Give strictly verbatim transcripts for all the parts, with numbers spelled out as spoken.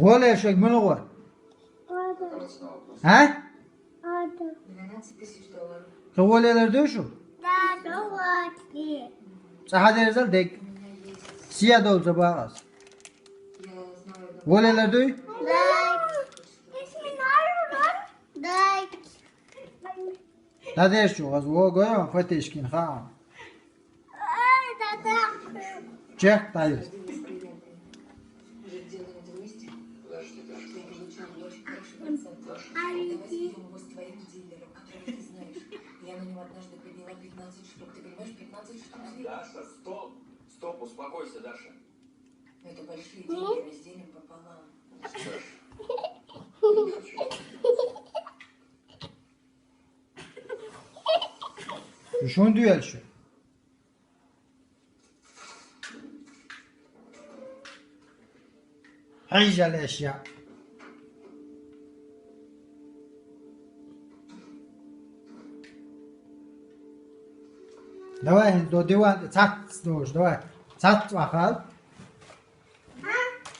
ГӀоле шуга муьлха гӀо? А? Хьо гӀоле лардуй шу? Цкъа хьадерзал дег. Сия долча бакъас. ГӀоле лардуй? ДӀадерза чу, аз вогӀу, фатиш кин хаам. Чехка дӀадерза. Даша, стоп! Стоп, успокойся, Даша. Это большие деньги, разделим пополам. Шу шун дуьйла шу? Хьийжа леш я. Давай, хӀинца до диван тӀе цхьацца дожа, давай. Цхьацца вахал.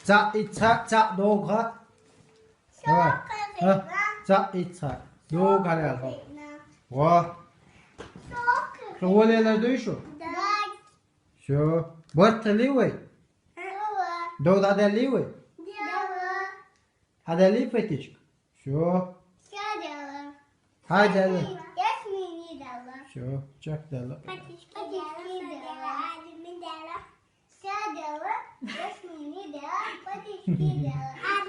Цхьаъ и цхьаъ, цхьаъ догӀа. Давай. Ха? Цхьаъ и цхьаъ. ДогӀа хьалаьлла. Ва. Хьо гӀоле лардуй шу? Всё. Барт хилли вай? Дов дӀаделли вай? Хьаделли фатишка? Всё. Хьаделла. Всё, чехка делла.